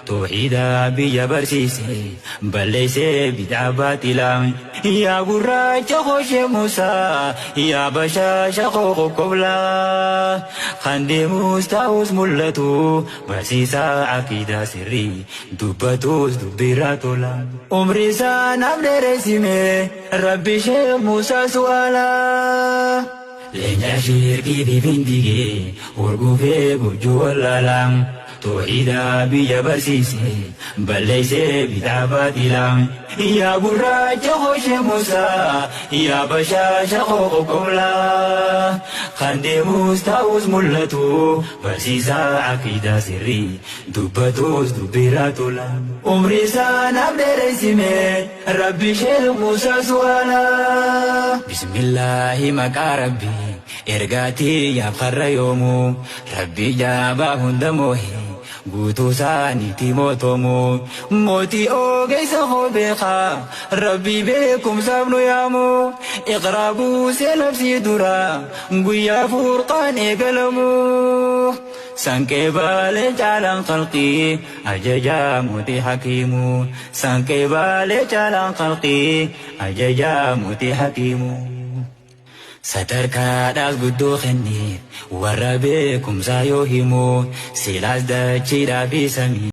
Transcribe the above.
Toohiida biyya barsiise balleessee bid'aa baaxilaa. Yaa gurraacha koo Sheekh Muusaa yaa bashaasha koo kokkoblaa. Kan deemus taa'us mul'atu barsiisaa aqiidaa sirrii dubbatus dubbiirraa tola. Umrii isaa naaf dheeressimee Rabbi Sheekh Muusaa su'aalaa. Leenca shirkii fi findigee hurgufee gujjuu wallaalaa. Toohiida biyya barsiise balleessee bid'aa baaxilaa. Yaa gurraacha koo Sheekh Muusaa yaa bashaasha koo kokkoblaa. Kan deemus taa'us mul'atu barsiisaa aqiidaa sirrii dubbatus dubbiirraa tola. Umrii isaa naaf dheeressimee Rabbi Sheekh Muusaa su'aalaa. Bismillaahi maqaa Rabbii ergaa tiyyaaf karra yoomuu Rabbii jabaa hunda moohe guutuu isaaniitii mootoomuu mootii ogeessa koo beekaa Rabbii beekumsaaf nu yaamu iqraa buusee labsii dura guyyaa furqaan eegalamu Sanqee baalee caalaan khalqii ajajaa mootii hakiimu Sanqee baalee caalaan khalqii ajajaa mootii hakiimu. Sadarkaadhaas guddoo kenniif warra beekumsaa yoo himu silaas dachiidhaa fi samii.